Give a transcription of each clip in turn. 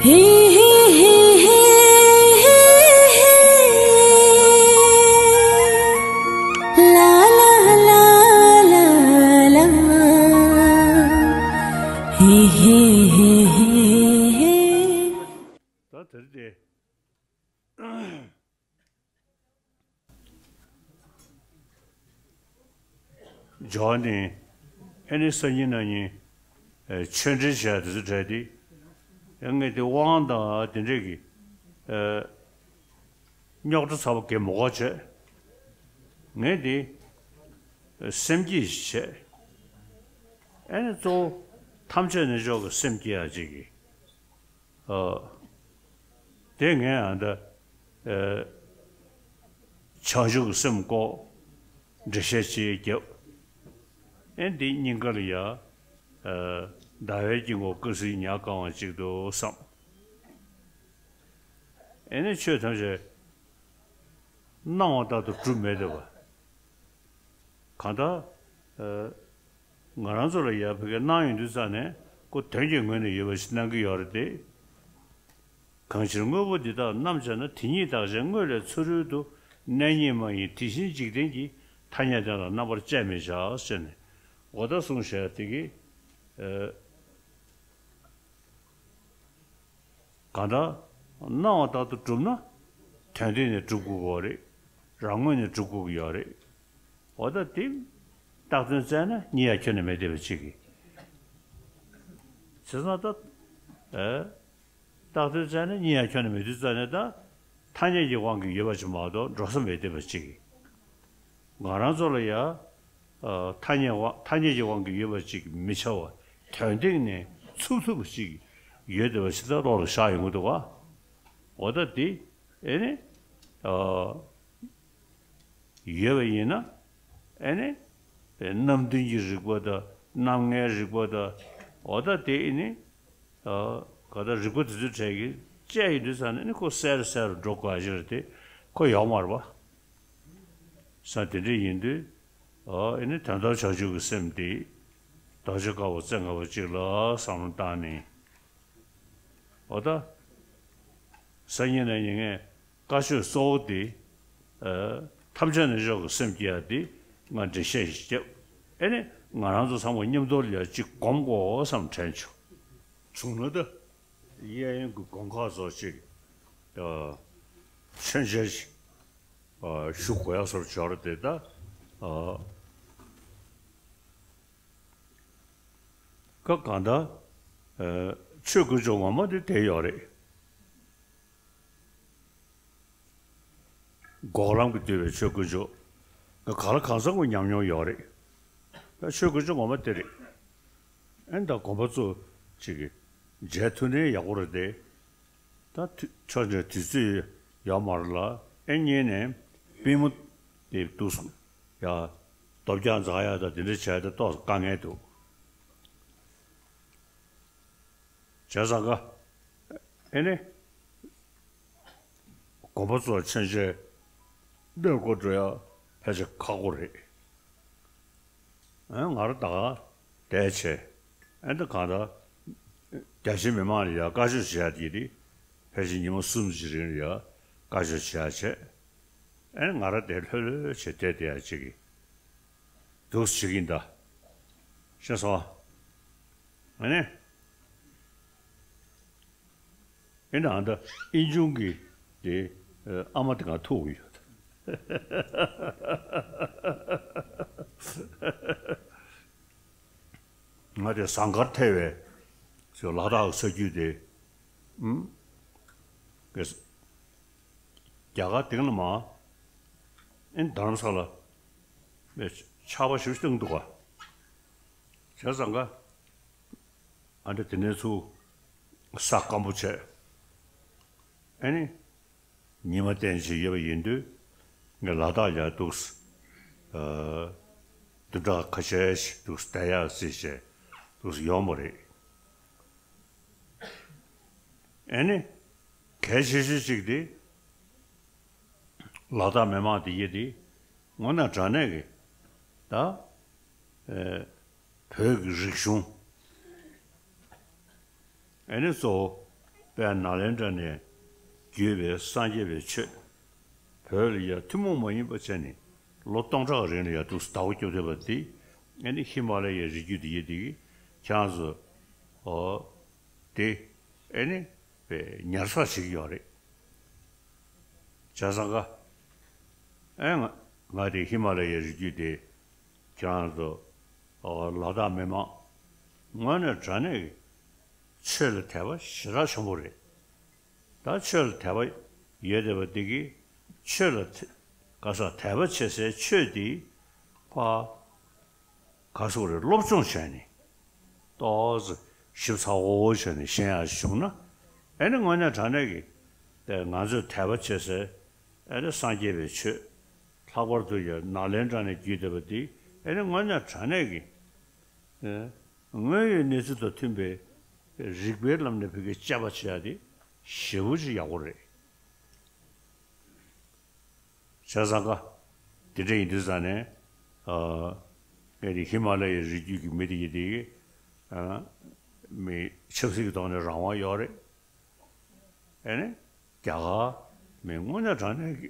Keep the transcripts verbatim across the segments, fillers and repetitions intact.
ཧེ་ཧེ་ཧེ་ཧེ་ཧེ། ལ་ལ་ལ་ལ་ལ། ཧེ་ཧེ་ཧེ་ཧེ་ཧེ། ད་དེར་དེ། འཇོག་ནི། ཨེ་ནི་སང་ཉིན་གནངས་ཉིན་ཆོས་འབྲེལ་བྱས་དེ་ཚོ་གྲས་དེ། ངས་དེ་དབང་དང་དེ་འདྲས་ཀྱི་རྙོག་དྲ་ཚ་བོ་གས་མོ་གོ་བྱས། ངས་དེ་སེམས་བསྐྱེད་ཞིག་བྱས། ཨེ་ནི་གཙོ་བོ་ཐམས་ཅད་རྣལ་འབྱོར་གྱི་སེམས་བསྐྱེད་ཡ་གཅིག་གིས། ཨ། དེ་ངས་ཨ་ད། ཨ། བྱང་ཆུབ་ཀྱི་སེམས་བཀོད། འགྲེལ་བཤད་ཅིག་བརྒྱབ། ཨེ་འདི་སྙིང་ག་ལ་ཡ། ཨ། ཟླ་བའི་དཀྱིལ་འཁོར་སྐུ་གཟུགས་ཉ་གང་བ་ཅིག་ཏུ་བསམ། ཨེ་ནི་ཆོས་ཐམས་ཅད་སྣང་བ་ལྟར་དུ་གྲུབ་མེད་དེ་བ། གང་ལྟར། ཨ། ང་རང་ཚོ་ལ་ཡ་ཕ་གི་སྣང་ཡོང་དུས་ཙ་ནས་ཁོ་དོན་གྱི་ངོས་ནས་ཡོད་པ་ཞིག་སྣང་གི་ཡོད་རེད་དེ། གང་ཕྱིར་དངོས་པོ་འདི་དག་རྣམ་སྦྱར་ན། དེ་ཉིད་བདག་ཅན་དངོས་ལས་ཚུ་རོལ་དུ། གནས་རྙེད་མ་ཡིན་དེ་བཞིན་འཇིག་རྟེན་གྱི། ཐ་སྙད་དོན་དང་རྣམ་པར་དཔྱད་མི་བྱ། ཟེར་ནས་འོ་ད་གསུངས་བཞག་དེ་གི། ཨ། གང་ལྟར་སྣང་བ་ལྟར་དུ་གྲུབ་ན་དོན་སྟེང་ནས་གྲུབ་དགོས་ཀྱི་ཡོད་རེད། རང་ངོས་ནས་གྲུབ་དགོས་ཀྱི་ཡོད་རེད། འོ་ད་དེ་བཏགས་དོན་བཙལ་ན་རྙེད་ཡ་ཁྱོན་ནས་མེད་བསྡད་པ་ཅིག་གིས། བྱས་ཙང་ད། ཨེ། བཏགས་དོན་བཙལ་ན་རྙེད་ཡ་ཁྱོན་ནས་མེད་དུས་ཙ་ནས་ད། ཐ་སྙད་ཀྱི་དབང་གིས་ཡོད་པ་ཅིག་མ་གཏོགས་འགྲོ་ས་མེད་བསྡད་པ་ཅིག་གིས། ང་རང་ཚོ་ལ་ཡ། ཨ། ཐ་སྙད་དབང་ཐ་སྙད་ཀྱི་དབང་གིས་ཡོད་པ་ཅིག་མི་བྱ་བར་དོན་སྟེང་ནས་ཚུགས་ཐུབ་པ་ཅིག་ཡོད་བསྡད་པ་ཞིག་ད་བློ་ལ་ཤར་ཡོང་གི་འདུག་ག། འོ་ད་དེ། ཨེ་ནི། ཨ། ཡོད་པ་ཡིན་ན། ཨེ་ནི། རྣམ་བདུན་གྱི་རིག་པ་དང་རྣམ་ལྔའི་རིག་པ་དང་། འོ་ད་དེ་ཨེ་ནི། ཨ། ག་ད་རིག་པ་དེ་ཚོའི་གྲས་ཀྱིས་དཔྱད་ཡོང་དུས་ཙ་ནས་ནི་ཁོ་གསལ་རུ་གསལ་རུ་འགྲོ་དགོས་ཡ་ཅིག་རེད་དེ། ཁོ་ཡོད་མ་རེད་པ། ས་དེ་འདྲ་ཡིན་དུས། ཨ། ཨེ་ནི་དོན་དམ་བྱང་ཆུབ་ཀྱི་སེམས་དེ་རྡོ་རྗེ་དཀར་པོ་རྩེ་ལྔ་པོ་གཅིག་ལ་བསམ་བློ་བཏང་ནས། འོ་ད། སང་ཉིན་གནངས་ཉིན་ངས་བཀའ་ཆོས་གཙོ་བོ་དེ། ཨ། ཐམས་ཅད་རྣལ་འབྱོར་གྱི་སེམས་བསྐྱེད་ཡ་དེ་ང་འགྲེལ་བཤད་ཞིག་བརྒྱབ། ཨེ་ནི་ང་རང་ཚོ་ཚང་མ་མཉམ་དུ་ལ་ཡ་གཅིག་སྒོམ་དགོས་བསམ་དྲན་བྱུང་། བྱུང་ན་ད། གཡས་གཡོན་གྱི་དགོན་ཁག་ཚོ་ཅིག་ཨ། མཆོད་མཇལ་ཞིག་ཨ། ཞུ་དགོས་ཡ་བཟོ་འདྲ་ཅིག་ཡོད་རེད་དེ་ད། ཨ། ཀ་གང་ལྟར། ཨ། ཆོས་དཀོན་མཆོག་ངོ་མ་དེ་དེ་ཡོད་རེད། འགོག་ལམ་གྱིས་བསྡུས་པའི་ཆོས་དཀོན་མཆོག་ང་ག་ལ་གང་འཚམ་གྱི་ཉམས་མྱོང་ཡོད་རེད། ད་ཆོས་དཀོན་མཆོག་ངོ་མ་དེ་རེད། ཨེ་ད་དགོན་པ་ཚོ་ཅིག་གིས་མཇལ་ཐུབ་ན་ཡག་པོ་རེད་དེ། ད་དུས་ཆ་ནས་དུས་ཚོད་ཡོད་མ་རེད་ལ། ཨེ་གཉིས་ནས་པུས་མོ་དེ་འདུག་སེ་ཡ། རྡོ་བཀྱག་འཛེག་ཡ་ད་དེ་འདྲ་བྱས་ཏེ་ཏོག་ཙམ་དཀའ་ངལ་འདུག་བྱས་ཙང་ཀ། ཨེ་ནི། དགོན་པ་ཚོར་མཆོད་མཇལ་གནས་སྐོར་འགྲོ་ཡ་ཕལ་ཆེར་ཁག་པོ་རེད། ཨེ་ང་རང་ད་ག་བསྡད་བྱས། ཨེ་ད་གང་ལྟར་རྒྱ་ཆེའི་མི་མང་ལ་ཡ་བཀའ་ཆོས་བྱེད་ཡ་དེ་རེད། ཕལ་ཆེར་ཉི་མ་གསུམ་གྱི་རིང་ལ་ཡ་བཀའ་ཆོས་བྱེད་ཡ་བྱས། ཨེ་ང་རང་དེ་ལྷོད་ལྷོད་བྱས་བསྡད་བསྡད་ཡ་ཅིག་གི་འདུག་སེ་བྱེད་ཀྱིན་གདའ། ཤེས་སོང་ཨ། ཨ་ནི། ཨེ་ན་ཨ་ད་ཨིན་ཆུང་གི་དེ་ཨ་མ་དེ་ག་ཐུག་ཡོད། ང་དེ་ཟངས་དཀར་ཐལ་བའི་ལ་དྭགས་ས་རྒྱུད་དེ། ཨུམ། རྒྱ་གར་དེང་ལ་མ། ཨེ་རྡ་རམ་ས་ལ་ཆར་པ་ཞེ་པོ་བཏང་འདུག་ག་བྱས་ཙང་ཀ། ཨ་འདྲ་དེ་ནས་ཚུར་ས་སྐམ་པོ་བྱས། ཨ་ནི། ཉི་མ་བསྟན་བྱས་ཡོད་པ་ཡིན་དུས། ངས་ལ་དྭགས་ལ་འདུག་སེ། ཨ། བདུན་ཕྲག་ཁ་ཤས་ཤིག་འདུག་སེ་བསྡད་ཡག་རྩིས་བྱས་འདུག་སེ་ཡོང་བ་རེད། ཨ་ནི། གལ་ཆེ་ཤོས་གཅིག་དེ། ལ་དྭགས་མི་མང་དེ་གྱད་དེ། དངོས་གནས་དྲང་གནས་ཀྱི། ད། ཨེ། བོད་ཀྱི་རིག་གཞུང་། ཨེ་ནི་གཙོ་བོ། དཔལ་ནཱ་ལེནྡྲ་ནས་བརྒྱུད་པའི་སངས་རྒྱས་པའི་ཆོས། བོད་ལ་ཡ་ཐུན་མོང་མ་ཡིན་པ་བྱས་ནས་ལོ་སྟོང་ཕྲག་རིང་ལ་ཡ་འདུག་སེ་བདག་པོ་རྒྱབ་བསྡད་པ་འདི། ཨེ་ནི་ཧི་མ་ལ་ཡའི་རི་རྒྱུད་འདི་ཡི་འདི་གི་ཁྱེད་རང་ཚོ། ཨོ། དེ། ཨེ་ནི། པའི་ཉར་ཚགས་བྱེད་ཀྱི་ཡོད་རེད། བྱས་ཙང་ཀ། ཨེ་ང་། ང་དེ་ཧི་མ་ལ་ཡའི་རི་རྒྱུད་དེ། ཁྱེད་རང་ཚོ། ཨོ། ལ་དྭགས་མི་མང་། དངོས་གནས་དྲང་གནས་ཀྱི་ཆོས་ལ་དད་པ་ཞེ་དྲག་ཆེན་པོ་རེད། ད་ཆོས་ལ་དད་པ་ཡོད་བསྡད་པ་འདི་གིས་ཆོས་ལ་དད་ག་ས་དད་པ་བྱེད་སའི་ཆོས་འདི་ཕ་ག་སོག་རེ་སློབ་སྦྱོང་བྱས་ནས་ཏོག་ཙམ་ཞིབ་ཚགས་པོ་བྱས་ནས་ཤེས་ཡག་བྱུང་ན། ཨེ་ནི་དངོས་གནས་དྲང་གནས་ཀྱི་དེ་ང་ཚོས་དད་པ་བྱེད་སའི་ཨེ་ནི་སངས་རྒྱས་པའི་ཆོས། ལྷག་པར་དུ་ཡང་ནཱ་ལེནྡྲ་ནས་བརྒྱུད་བསྡད་པ་འདི་ཨེ་ནི་དངོས་གནས་དྲང་གནས་ཀྱི། ཨེ། དངོས་ཡོད་གནས་ཚུལ་དང་མཐུན་པའི་རིགས་པའི་ལམ་ནས་བོད་སྐད་དཔྱད་པ་བྱེད་ཡ་དེ་ཞེ་པོ་ཅིག་ཡག་པོ་རེད། བྱས་ཙང་ཀ། དེ་འདྲ་ཡིན་དུས་ཙང་ནས། ཨ། ངས་དེ་ཧི་མ་ལ་ཡའི་རི་རྒྱུད་ཀྱི་མི་དེ་ཡི་དེ་གི། ཨ། མི་ཆབ་སྲིད་ཀྱི་ཐོག་ནས་རང་དབང་ཡོད་རེད། ཨེ་ནི། རྒྱ་གར་མི་དངོས་གནས་དྲང་གནས་ཀྱི་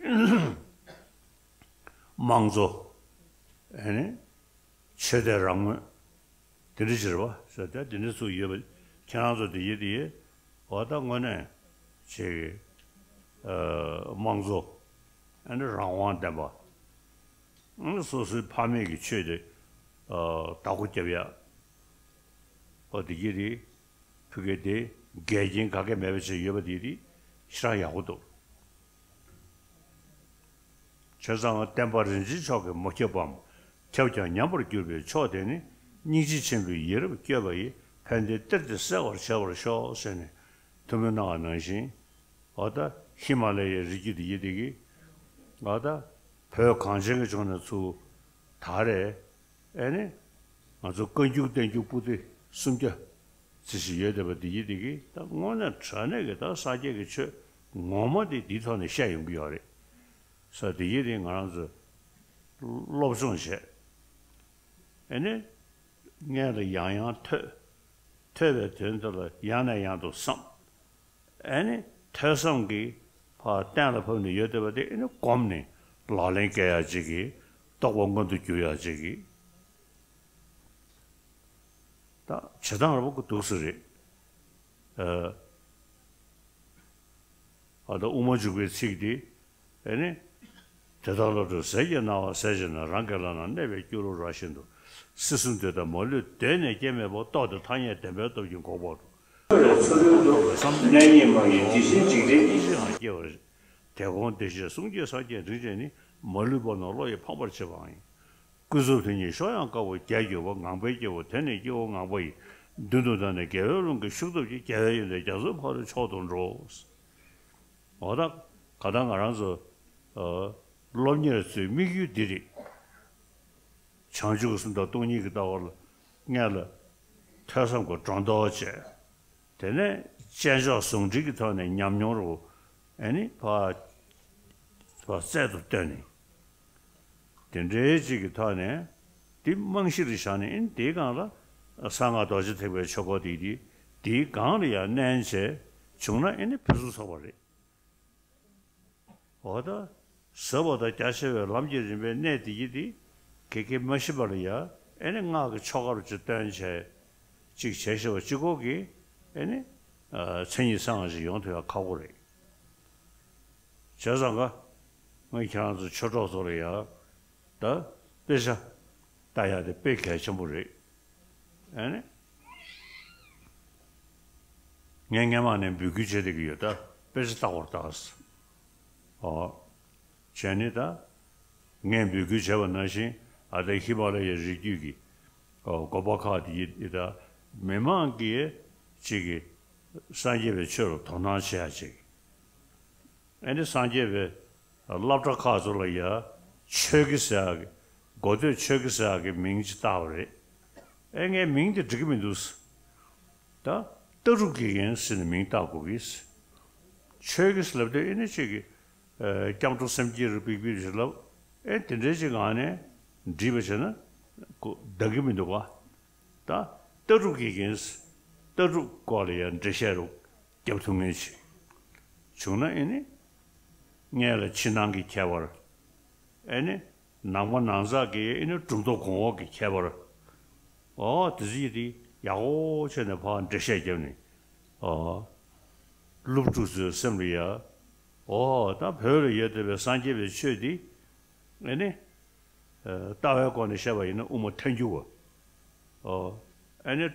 དམངས་གཙོ། ཨེ་ནི། ཆོས་དད་རང་མོས། དེ་འདྲ་ཅིག་རེད་པ། ཟེར་ཏེ་དེ་འདྲ་ཚུགས་ཡོད་པ། ཁྱེད་རང་ཚོ་དེ་ཡི་དེ་ཡི། འོ་ད་དངོས་གནས་ཅིག་ཨ། དམངས་གཙོ། ཨ་ནི་རང་དབང་ལྡན་པ། ཨ་ནི་སོ་སོའི་ཕ་མེས་ཀྱི་ཆོས་དེ། ཨ། བདག་པོ་རྒྱབ་ཡ། འོ་དེ་ཡི་དེ། ཕ་གི་དེ་འགལ་རྐྱེན་ག་གེ་མེད་པ་ཅིག་ཡོད་པ་དེ་དེ་ཞེ་དྲག་ཡག་པོ་འདུག། བྱས་ཙང་བསྟན་པ་རིན་ཆེན་མཆོག་གིས་མ་ཁྱབ་པའམ། ཁྱབ་ཀྱང་ཉམས་པར་གྱུར་པའི་ཕྱོགས་དེ་ནི། སྙིང་རྗེ་ཆེན་པོའི་ཡིད་རབ་བསྐྱོད་པ་ཡིས། ཕན་བདེའི་གཏེར་དེ་གསལ་བར་བྱེད་པར་ཤོག། ཟེར་ནས་ཐུགས་སྨོན་གནང་བ་ནང་བཞིན། འོ་ད་ཧི་མ་ལ་ཡའི་རི་རྒྱུད་དེ་ཡི་དེ་གི། འོ་ད་བོད་གངས་ཅན་གྱི་ལྗོངས་ནས་ཚུར་ད་རེས། ཨེ་ནི། ང་ཚོ་བཀའ་འགྱུར་བསྟན་འགྱུར་པོ་ཏི་སུམ་བརྒྱ་ཙམ་ཞིག་ཡོད་བསྡད་པ་དེ་ཡི་དེ་གི་ད་དངོས་གནས་དྲང་གནས་ཀྱི་ད་སངས་རྒྱས་ཀྱི་ཆོས་ངོ་མ་དེ་དེའི་ཐོག་ནས་བཤད་ཡོང་གི་ཡོད་རེད། ས་དེ་ཡི་དེ་ང་རང་ཚོས་སློབ་སྦྱོང་བྱས། ཨེ་ནི། སྔོན་ལ་ཡང་ཡང་ཐོས། ཐོས་པའི་དོན་དེ་ལ་ཡང་ནས་ཡང་དུ་བསམ། ཨེ་ནི་ཐོས་བསམ་གྱིས་ཕར་གཏན་ལ་ཕབ་ནས་ཡོད་བསྡད་པ་དེ་ཨེ་ནི་སྒོམ་ནས་ལག་ལེན་བཀལ་ཡག་ཅིག་གིས། རྟོགས་པ་མངོན་དུ་གྱུར་ཡག་ཅིག་གིས། ད་བྱེད་སྟངས་ར་བ་ཀུ་འདུག་སེ་རེད། ཨ། ཨ་ད་དབུ་མ་འཇུག་པའི་ཚིག་འདི། ཨེ་ནི། དེ་ལྟར་བློ་གྲོས་ཟས་ཀྱི་སྣང་བ་ཟད་ཕྱིར་ན། རང་གི་ལག་ན་གནས་པའི་སྐྱུ་རུ་ར་བཞིན་དུ། སྲིད་གསུམ་འདི་དག་མ་ལུས་གདོད་ནས་སྐྱེ་མེད་པ། རྟོགས་ཏེ་ཐ་སྙད་བདེན་པའི་སྟོབས་ཀྱིས་འགུགས་པར་འགྲོ། ཚུ་རོལ་དུ་གནས་གཉིས་མ་ཡིན་དེ་བཞིན་འཇིག་རྟེན་གཉིས། ཡང་སྐྱེ་བར། དེ་གོང་དེ་བཞིན་གསུང་གཅིག་སངས་རྒྱས་རིན་ཆེན་ནི། མ་ལུས་པ་རྣམས་བློ་ཡིས་ཕམ་པར་བྱེད་པའང་ཡིན། ཀུན་རྫོབ་དོན་གཉིས་ཤོར་ཡང་དཀའ་བ། བརྒྱད་གྱུར་པ་ངང་པའི་སྐྱེ་བོ། དེ་ནི་སྐྱེ་བོ་ངང་པ་ཡི། མདུན་དུ་བདར་ནས་དགེ་བའི་རླུང་གི་ཤུགས་སྟོབས་ཀྱིས། རྒྱལ་བའི་ཡོན་ཏན་རྒྱ་མཚོའི་ཕ་རོལ་མཆོག་ཏུ་འགྲོ། འོ་ད་ག་ད་ང་རང་ཚོ་ཨ་སློབ་གཉེར་ཚོའི་དམིགས་ཡུལ་འདི་རེད། བྱང་ཆུབ་ཀྱི་སེམས་དང་སྟོང་ཉིད་ཀྱི་ལྟ་བ་ལ་སྔོན་ལ་ཐོས་བསམ་གྱི་སྒྲོ་འདོགས་བཅད། དེ་ནས་དཔྱད་འཇོག་ཟུང་འབྲེལ་གྱི་ཐོག་ནས་ཉམས་མྱོང་རུ་ཨེ་ནི་ཕར་ཕར་རྩལ་དུ་བཏོན་ནས། དེ་འདྲའི་ཅིག་གི་ཐོག་ནས་དེ་རྨང་གཞི་རུ་བཞག་ནས་ཨེ་ནི་དེའི་སྒང་ལ་གསང་སྔགས་རྡོ་རྗེ་ཐེག་པའི་ཆོས་སྐོར་དེ་དེ་དེའི་སྒང་ལ་ཡང་གནས་བྱས་བྱུང་ན་ཨེ་ནི་ཕུན་སུམ་ཚོགས་པ་རེད། འོ་ད། ཟབ་པ་དང་རྒྱ་ཆེ་བའི་ལམ་གྱི་རིམ་པའི་གནད་འདི་ཡི་འདི། གེ་གེ་མ་ཤེས་པ་ལ་ཡ། ཨེ་ནི་སྔགས་ཀྱི་ཆོ་ག་རུ་ཅིག་བཏོན་བྱས། ཅིག་བྱས་ཤེས་པ་གཅིག་པོ་གིས། ཨེ་ནི། ཨ། མཚན་ཉིད་གསང་བ་ཞིག་ཡོང་ཐུབ་ཡ་ཁག་པོ་རེད། བྱས་ཙང་ཀ། ངས་ཁྱེད་རང་ཚོ་ཆོས་གྲོགས་ཚོ་ལ་ཡ། ད། དཔེ་ཆ། ལྟ་ཡག་དེ་དཔེ་གལ་ཆེན་པོ་རེད། ཨ་ནི། ངས་སྔན་མ་ནས་འབོད་སྐུལ་བྱེད་བསྡད་ཀྱི་ཡོད་ད། དཔེ་ཆ་ལྟ་བར་ལྟ། ཨོ། བྱས་ནས་ད། ངས་འབོད་སྐུལ་བྱས་པ་ནང་བཞིན་ཨ་ད་ཧི་མ་ལ་ཡའི་རི་རྒྱུད་ཀྱི། ཨོ། དགོན་པ་ཁག་དེ་ཡི་ད། མི་མང་གིས་ཅིག་གི། སངས་རྒྱས་པའི་ཆོས་ལ་དོ་སྣང་བྱེད་ཡག་ཅིག། ཨ་ནི་སངས་རྒྱས་པའི་སློབ་གྲྭ་ཁག་ཚོ་ལ་ཡ་ཆོས་དགེ་ཟེར་ཡག་གི། འགོ་སྟོད་ཆོས་དགེ་ཟེར་ཡག་གི་མིང་ཅིག་བཏགས་པ་རེད། ཨེ་ངས་མིང་དེ་འགྲིག་གི་མི་འདུག། ད་ལྟ་གྲུབ་དགེ་རྒན་ཟེར་ནས་མིང་བཏགས་དགོས་ཀྱི། ཆོས་དགེ་ཟེར་ལབ་དུས་ཨེ་ནི་ཅིག་གི། ཨ། སྐྱབས་འགྲོ་སེམས་བསྐྱེད་རུ་པིག་པིག་ཞིག་ལབ། ཨེ་དེ་འདྲའི་ཅིག་ངང་ནས་འདྲིས་པ་བྱས་ན་གོ་བདག་གི་མི་འདུག་ག། ད་ལྟ་གྲུབ་དགེ་རྒན། ལྟ་གྲུབ་སྐོར་ལ་ཡང་འགྲེལ་བཤད་རུ། རྒྱབ་ཐུབ་མཁན་ཞིག་བྱུང་ན། ཨེ་ནི་སྔས་ལ་ཕྱི་ནང་གི་ཁྱད་པར། ཨེ་ནི་ནང་པ་ནང་ཚགས་ཀྱི་ཨེ་ནི་གྲུབ་མཐའ་གོང་འོག་གི་ཁྱད་པར། ཨོ་དེ་ཚོ་ཡི་དེ་ཡག་པོ་བྱས་ནས་ཕར་འགྲེལ་བཤད་བརྒྱབ་ནས། ཨོ་སློབ་ཕྲུག་ཚོའི་སེམས་ལ་ཡ། ཨོ་ད་བོད་ལ་ཡོད་བསྡད་པའི་སངས་རྒྱས་པའི་ཆོས་འདི་ཨེ་ནི། ལྟ་བའི་སྒོ་ནས་བཤད་པ་ཡིན་ན་དབུ་མ་ཐལ་འགྱུར་བ། ཨོ། ཨེ་ནི།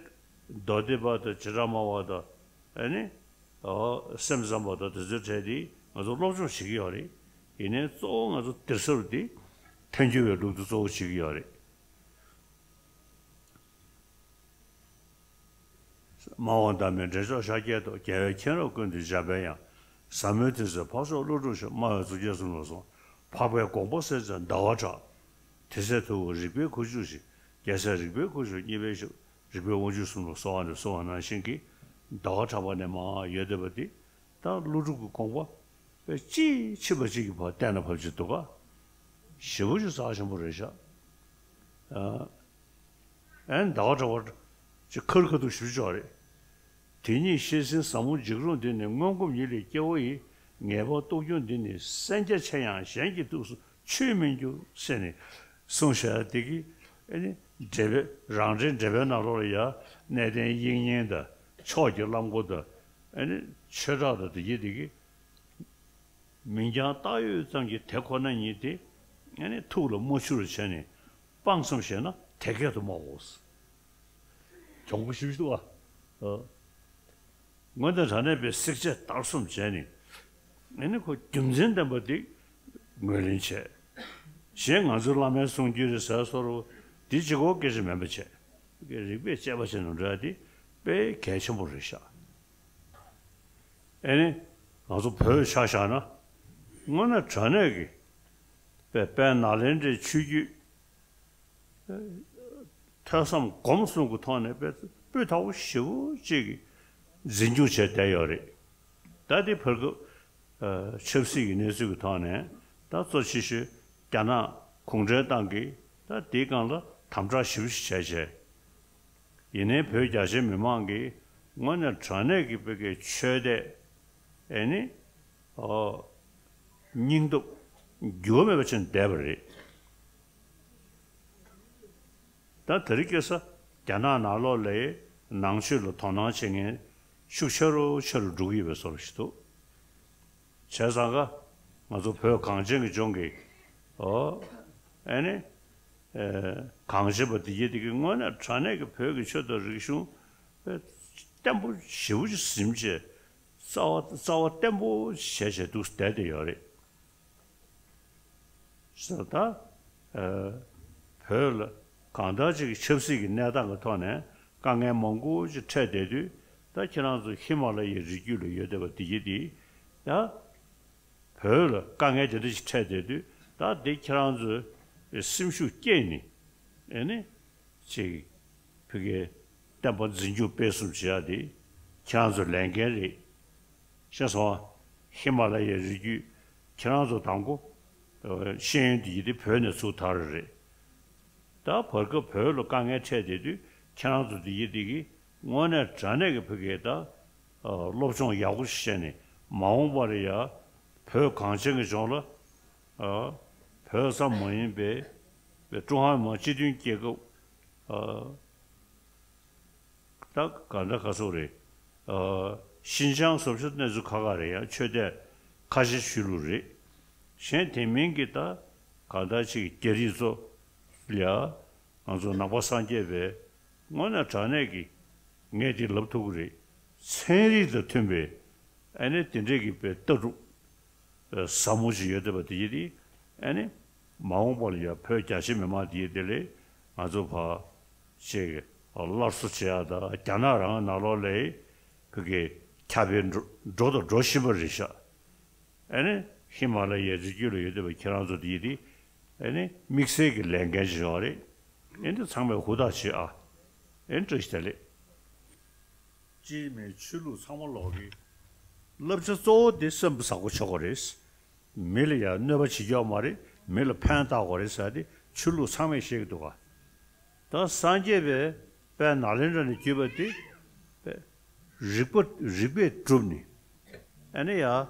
མདོ་སྡེ་པ་དང་བྱེ་བྲག་སྨྲ་བ་དང་། ཨེ་ནི། ཨོ། སེམས་ཙམ་པ་དང་དེ་ཚོའི་གྲས་དེ་ང་ཚོ་སློབ་སྦྱོང་བྱེད་ཀྱི་ཡོད་རེད། ཡིན་ནའི་གཙོ་བོ་ང་ཚོ་དེར་ཟབ་དེ་ཐལ་འགྱུར་བའི་ལུགས་དེ་གཙོ་བོ་བྱེད་ཀྱི་ཡོད་རེད། སྨྲ་བ་བདག་མེད་འབྲས་མཆོག་ཤཱཀྱའི་ཏོག་རྒྱལ་བའི་མཁྱེན་རབ་ཀུན་ཏུ་འཇམ་པའི་དབྱངས། ཟབ་མོའི་ཐུགས་སྲས་འཕགས་མཆོག་ཀླུ་སྒྲུབ་ཞབས། སྨྲ་བའི་གཙུག་རྒྱན་གསུམ་ལ་སོགས། འཕགས་པའི་དགོངས་པ་གསལ་མཛད་ཟླ་བ་གྲགས། དེ་སྲས་ཐུ་བོ་རིག་པའི་ཁུ་བྱུག་ཅིང་། རྒྱལ་སྲས་རིག་པའི་ཁུ་བྱུག་གཉིས་པའི་ཞབས། རིག་པའི་དབང་ཕྱུག་གསུམ་ལ་གསོལ་བ་འདེབས་གསུངས་པ་ནང་བཞིན་གྱི་ཟླ་བ་གྲགས་པ་ནས་མར་ཡོད་བསྡད་པ་འདི་ད་ཀླུ་སྒྲུབ་ཀྱི་དགོངས་པ་དཔེ་གཅིག་ཕྱིན་པ་གཅིག་གིས་ཕར་གཏན་ལ་ཕབ་ཀྱི་འདུག་ག་ཞེ་པོ་ཅིག་རྩ་ཆེན་པོ་རེད་ཤག་ཨ། ཨན་ཟླ་བ་གྲགས་པ་ཅིག་ཁ་རི་ཁ་ཐུག་ཞེ་པོ་ཅིག་ཡོད་རེད། དེ་ཉིད་བཤད་ཟིན་ཟབ་མོ་འཇིགས་རུང་འདི་ནི། སྔོན་གོམས་ཉིད་ལས་སྐྱེ་བོ་ཡི། ངེས་པ་རྟོགས་འབྱུང་འདི་ནི། གསན་རྒྱ་ཆེ་ཡང་གཞན་གྱིས་ཐུགས་སུ་ཆུད་མི་འགྱུར་ཟེར་ནས་གསུངས་བཞག་དེ་གི་ཨ་ནི་འགྲེལ་པའི་རང་འགྲེལ་འགྲེལ་པའི་ནང་ལོགས་ལ་ཡ་གནས་བརྟན་དབྱིག་གཉེན་དང་ཕྱོགས་ཀྱི་བླ་མགོ་དང་ཨ་ནི་ཆོས་གྲགས་དང་དེ་གི་དེ་གི་མིང་རྐྱང་བཏགས་ཡོད་ཙམ་གྱི་དེ་ཁོ་ན་ཉིད་དེ་ཨ་ནི་ཐུགས་ལ་མ་ཆུད་པར་བྱས་ནས་སྤངས་ཙམ་བྱས་ན་དེ་སྐད་དུ་སྨྲའོ། གྱོང་པོ་ཞེ་པོ་ཅིག་འདུག་ཨ། དངོས་གནས་དྲང་གནས་པའི་བསྲེག་བཅད་བརྡར་གསུམ་བྱས་ནས་ཨ་ནི་ཁོ་རྒྱུ་མཚན་ལྡན་པ་དེ་ངོས་ལེན་བྱས། གཞན་ང་ཚོའི་བླ་མའི་གསུང་རྒྱུན་རེད་ཟེར་བཟོ་འདྲ་འདི་གཅིག་པོ་སྐད་ཆ་མིན་པ་བྱས། རིགས་པས་དཔྱད་པ་བྱས་ནས་འགྲོ་ཡ་དེ་དཔེ་གལ་ཆེན་པོ་རེད་ཤག་ཨེ་ནི། ང་ཚོ་བོད་ཆ་བཞག་ན། དངོས་གནས་དྲང་གནས་ཀྱི་དཔེ་དཔལ་ནཱ་ལེནྡྲའི་ཆོས་བརྒྱུད་ཐོས་བསམ་སྒོམ་གསུམ་གྱི་ཐོག་ནས་དཔེ་སྤུས་དག་པོ་ཞེ་པོ་ཅིག་གིས་འཛིན་སྐྱོང་བྱས་བསྡད་ཡོད་རེད། ད་དེ་བར་སྐབས་ཆབ་སྲིད་ཀྱི་གནས་ཚུལ་གྱི་ཐོག་ནས་ད་གཙོ་ཆེ་ཤོས་རྒྱ་ནག་གུང་ཁྲན་ཏང་གིས་ད་དེའི་སྒང་ལ་དམ་དྲག་ཞེ་པོ་ཞིག་བྱས་བྱས། ཡིན་ནའི་བོད་རྒྱ་ཆེའི་མི་མང་གིས་དངོས་གནས་དྲང་གནས་ཀྱི་བོད་ཀྱི་ཆོས་དད་ཨེ་ནི་ཨོ་སྙིང་སྟོབས་འགྱུར་བ་མེད་པ་ཅན་བསྡད་པ་རེད། ད་དེ་རིང་ཁ་སང་རྒྱ་ནག་ནང་ལོགས་ལ་ནང་ཆོས་ལ་དོ་སྣང་བྱེད་མཁན་ཤུགས་ཆེ་རུ་ཆེ་རུ་འགྲོ་གི་ཡོད་པའི་བཟོ་འདྲ་ཞིག་འདུག་བྱས་ཙང་ཀ་ང་ཚོ་བོད་གངས་ཅན་གྱི་ལྗོངས་ཀྱི་ཨོ་ཨེ་ནི་ཨེ་གངས་ཅན་པ་འདི་གྱད་འདི་གྱད་དངོས་གནས་དྲང་གནས་ཀྱི་བོད་ཀྱི་ཆོས་དང་རིག་གཞུང་དཔེ་བརྟན་པོ་ཞེ་པོ་ཅིག་ཟིན་བྱས་རྩ་བ་རྩ་བ་བརྟན་པོ་བྱས་བྱས་འདུག་བསྡད་བསྡད་ཡོད་རེད། ཟེར་ད། ཨ། བོད་ལ་གང་ལྟར་ཅིག་ཆབ་སྲིད་ཀྱི་གནས་སྟངས་ཀྱི་ཐོག་ནས་དཀའ་ངལ་མང་པོ་ཅིག་འཕྲད་བསྡད་དུས། ད་ཁྱེད་རང་ཚོ་ཧི་མ་ལ་ཡའི་རི་རྒྱུད་ལ་ཡོད་བསྡད་པ་འདི་གྱད་འདི། ད་བོད་ལ་དཀའ་ངལ་དེ་འདྲ་ཅིག་འཕྲད་བསྡད་དུས། ད་འདི་ཁྱེད་རང་ཚོས་སེམས་ཤུགས་བསྐྱེད་ནས་ཨེ་ནི། ཅིག་ཕ་གིའི་བསྟན་པ་འཛིན་སྐྱོང་སྤེལ་གསུམ་བྱེད་ཡ་དེ་ཁྱེད་རང་ཚོའི་ལས་འགན་རེད། ཤེས་སོང་ཨ། ཧི་མ་ལ་ཡའི་རི་རྒྱུད་ཁྱེད་རང་ཚོ་དང་པོ་ཤེས་ཡོན་དེ་ཡིན་དེ་བོད་ནས་ཚུར་དར་རེད། ད་བར་སྐབས་བོད་ལ་དཀའ་ངལ་འཕྲད་བསྡད་དུས་ཁྱེད་རང་ཚོ་དེ་ཡིན་དེ་གི་དངོས་གནས་དྲང་གནས་ཀྱི་ཕ་གིའི་ད་སློབ་སྦྱོང་ཡག་པོ་ཞིག་བྱས་ནས་མ་འོངས་པ་ལ་ཡ་བོད་གངས་ཅན་གྱི་ལྗོངས་ལ་བོད་ཙམ་མ་ཡིན་པའི་ཀྲུང་ཧྭ་མི་དམངས་སྤྱི་མཐུན་རྒྱལ་ཁབ། ད་ག་འདྲ་ག་ཚོད་རེད། ཨ། ཤིན་ཅང་སོགས་ཆོས་གནས་ཚུལ་ཁག་ཁག་རེད། ཡང་ཆོས་དད་ཁ་ཆེ་ཆོས་ལུགས་རེད། གཞན་དེ་མིན་གྱི་ད་ག་འདྲ་ཅིག་རྒྱ་རིགས་ཚོ་ལ་ང་ཚོ་ནང་པ་སངས་རྒྱས་པའི་དངོས་གནས་དྲང་གནས་ཀྱི་ངས་དེ་ལབ་ཐུབ་ཀྱི་རེད། ཚན་རིག་དང་མཐུན་པའི་ཨ་ནི་དེ་འདྲས་ཀྱི་པའི་ལྟ་གྲུབ་ཟབ་མོ་ཞིག་ཡོད་བསྡད་པ་དེ་ཡིན་དེ། ཨ་ནི་མ་འོངས་པ་ལ་ཡང་བོད་རྒྱ་ཆེ་མི་མང་དེ་ཡིན་དེ་ལས་ང་ཚོ་ཕར་ཅིག་སླར་གསོ་བྱེད་ཡ་དང་རྒྱ་ནག་རང་ནང་ལོགས་ལ་བོད་ཀྱི་ཁྱབ་སྤེལ་འགྲོ་འགྲོ་དང་འགྲོ་བཞིན་པ་རེད་ཤག་ཨ་ནི་ཧི་མ་ལ་ཡའི་རི་རྒྱུད་ལ་ཡོད་བསྡད་པའི་ཁྱེད་རང་ཚོ་དེ་ཡིན་དེ། ཨ་ནི་དམིགས་བསལ་གྱི་ལས་འགན་ཅིག་ཡོད་རེད། ཨ་ནི་ཚང་མས་ཧུར་ཐག་བྱེད་ཨ། ཨ་ནི་བཀྲ་ཤིས་བདེ་ལེགས། སྤྱིར་མིའི་ཆོས་ལུགས་ཚང་མ་ལོག་གི་བསླབ་བྱ་གཙོ་བོ་དེ་སེམས་པ་བཟང་པོ་བྱེད་དགོས་རེད། མི་ལ་ཡང་གནོད་པ་བྱེད་རྒྱུ་མ་རེད། མི་ལ་ཕན་བཏགས་དགོས་རེད་ཟེར་ཏེ་ཆོས་ལུགས་ཚང་མས་བཤད་ཀྱི་འདུག་ག་ད་སངས་རྒྱས་པའི་དཔལ་ནཱ་ལེནྡྲ་ནས་བརྒྱུད་པ་དེ་དཔེ་ རིག་པ་རིག་པས་གྲུབ་ནས། ཨ་ནི་ཡ།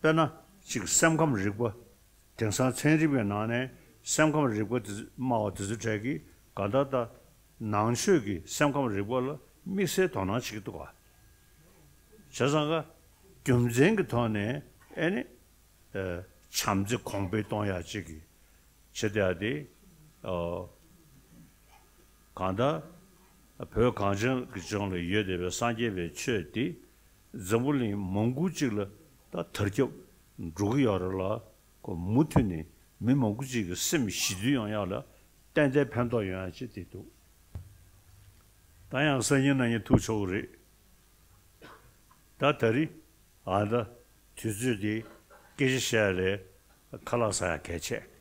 དཔེར་ན་ཅིག་སེམས་ཁམས་རིག་པ། དེང་སང་ཚན་རིག་པའི་ནང་ནས་སེམས་ཁམས་རིག་པ་དེ་སྨྲ་བ་དེ་ཚོ་གྲས་ཀྱིས་གང་ལྟར་ད་ནང་ཆོས་ཀྱི་སེམས་ཁམས་རིག་པ་ལ་དམིགས་བསལ་དོ་སྣང་བྱེད་ཀྱི་འདུག་ག་བྱས་ཙང་ཀ་རྒྱུ་མཚན་གྱི་ཐོག་ནས་ཨ་ནི། བྱམས་བརྩེ་གོང་འཕེལ་གཏོང་ཡག་ཅིག་གི་བྱེད་བསྡད་ཡག་དེ། གང་ལྟར་བོད་གངས་ཅན་གྱི་ལྗོངས་ལ་ཡོད་བསྡད་པའི་སངས་རྒྱས་པའི་ཆོས་དེ་འཛམ་བུ་གླིང་མང་པོ་ཅིག་ལ་ད་དར་ཁྱབ་འགྲོ་གི་ཡོད་རེད་ལ། ཁོ་མུ་མཐུད་ནས་མི་མང་པོ་ཅིག་གི་སེམས་ཞི་དུལ་ཡོང་ཡག་ལ་ཏན་ཏན་ཕན་ཐོགས་ཡོང་ཡག་ཅིག་དེ་འདུག་ད་ཡང་སང་ཉིན་གནངས་ཉིན་ཐུག་ཆོག་གི་རེད། ད་ད་རེས། ཨ་ད། དུས་ཚོད་འདི་སྐད་ཆ་བཤད་ལས་ཁ་ལག་ཟ་ཡག་གལ་ཆེ།